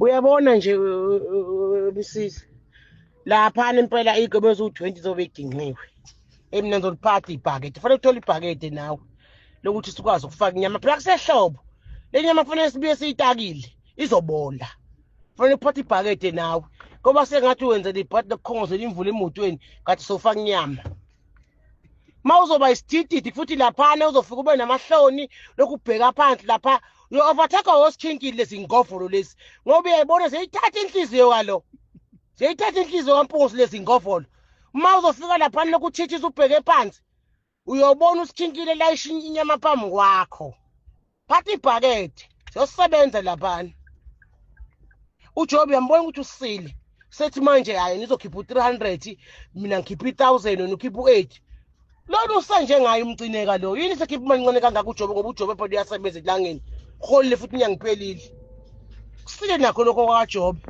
Uyabona nje, Msisi, laphana impela iy'nkomo eziwu-20 zobe iginqiwe. Mina ngizoliphatha ibhakede, kufanele uthole ibhakede nawe lokuthi sikwazi ukufaka inyama. Phela kusehlobo, le nyama kufanele sibuye siyitakile, izobola. Kufanele uphathe ibhakede nawe, ngoba sengathi wenzela ibhadi lokukhongozela imvula emotweni, kanti sofaka inyama. Ma uzoba isithididi futhi laphana uzofika ube namahloni lokubheka phansi lapha, uyo-overtake wosikhinkile lezi ngovolo lezi, ngoba uyayibona ziyayithatha inhliziyo kalo, ziyayithatha inhliziyo kaMpungusi lezi ngovolo. Uma uzofika laphana lokhu uthithisa ubheke phansi, uyobona usikhinkile layisha inyama phambi kwakho. Phatha ibhakede, siyosebenza laphana. UJobe uyambona ukuthi usile, sethi manje hayi nizokhipha u-300, mina ngikhipha i-1000, wena ukhipha u-8. Lona usenjengaye umcineka lo, yini sekhipha imali incane kangaka uJobe? Ngoba uJobe phela uyasebenza elangeni, uholile futhi inyanga iphelile. Kusile nakho lokho kwakaJobe.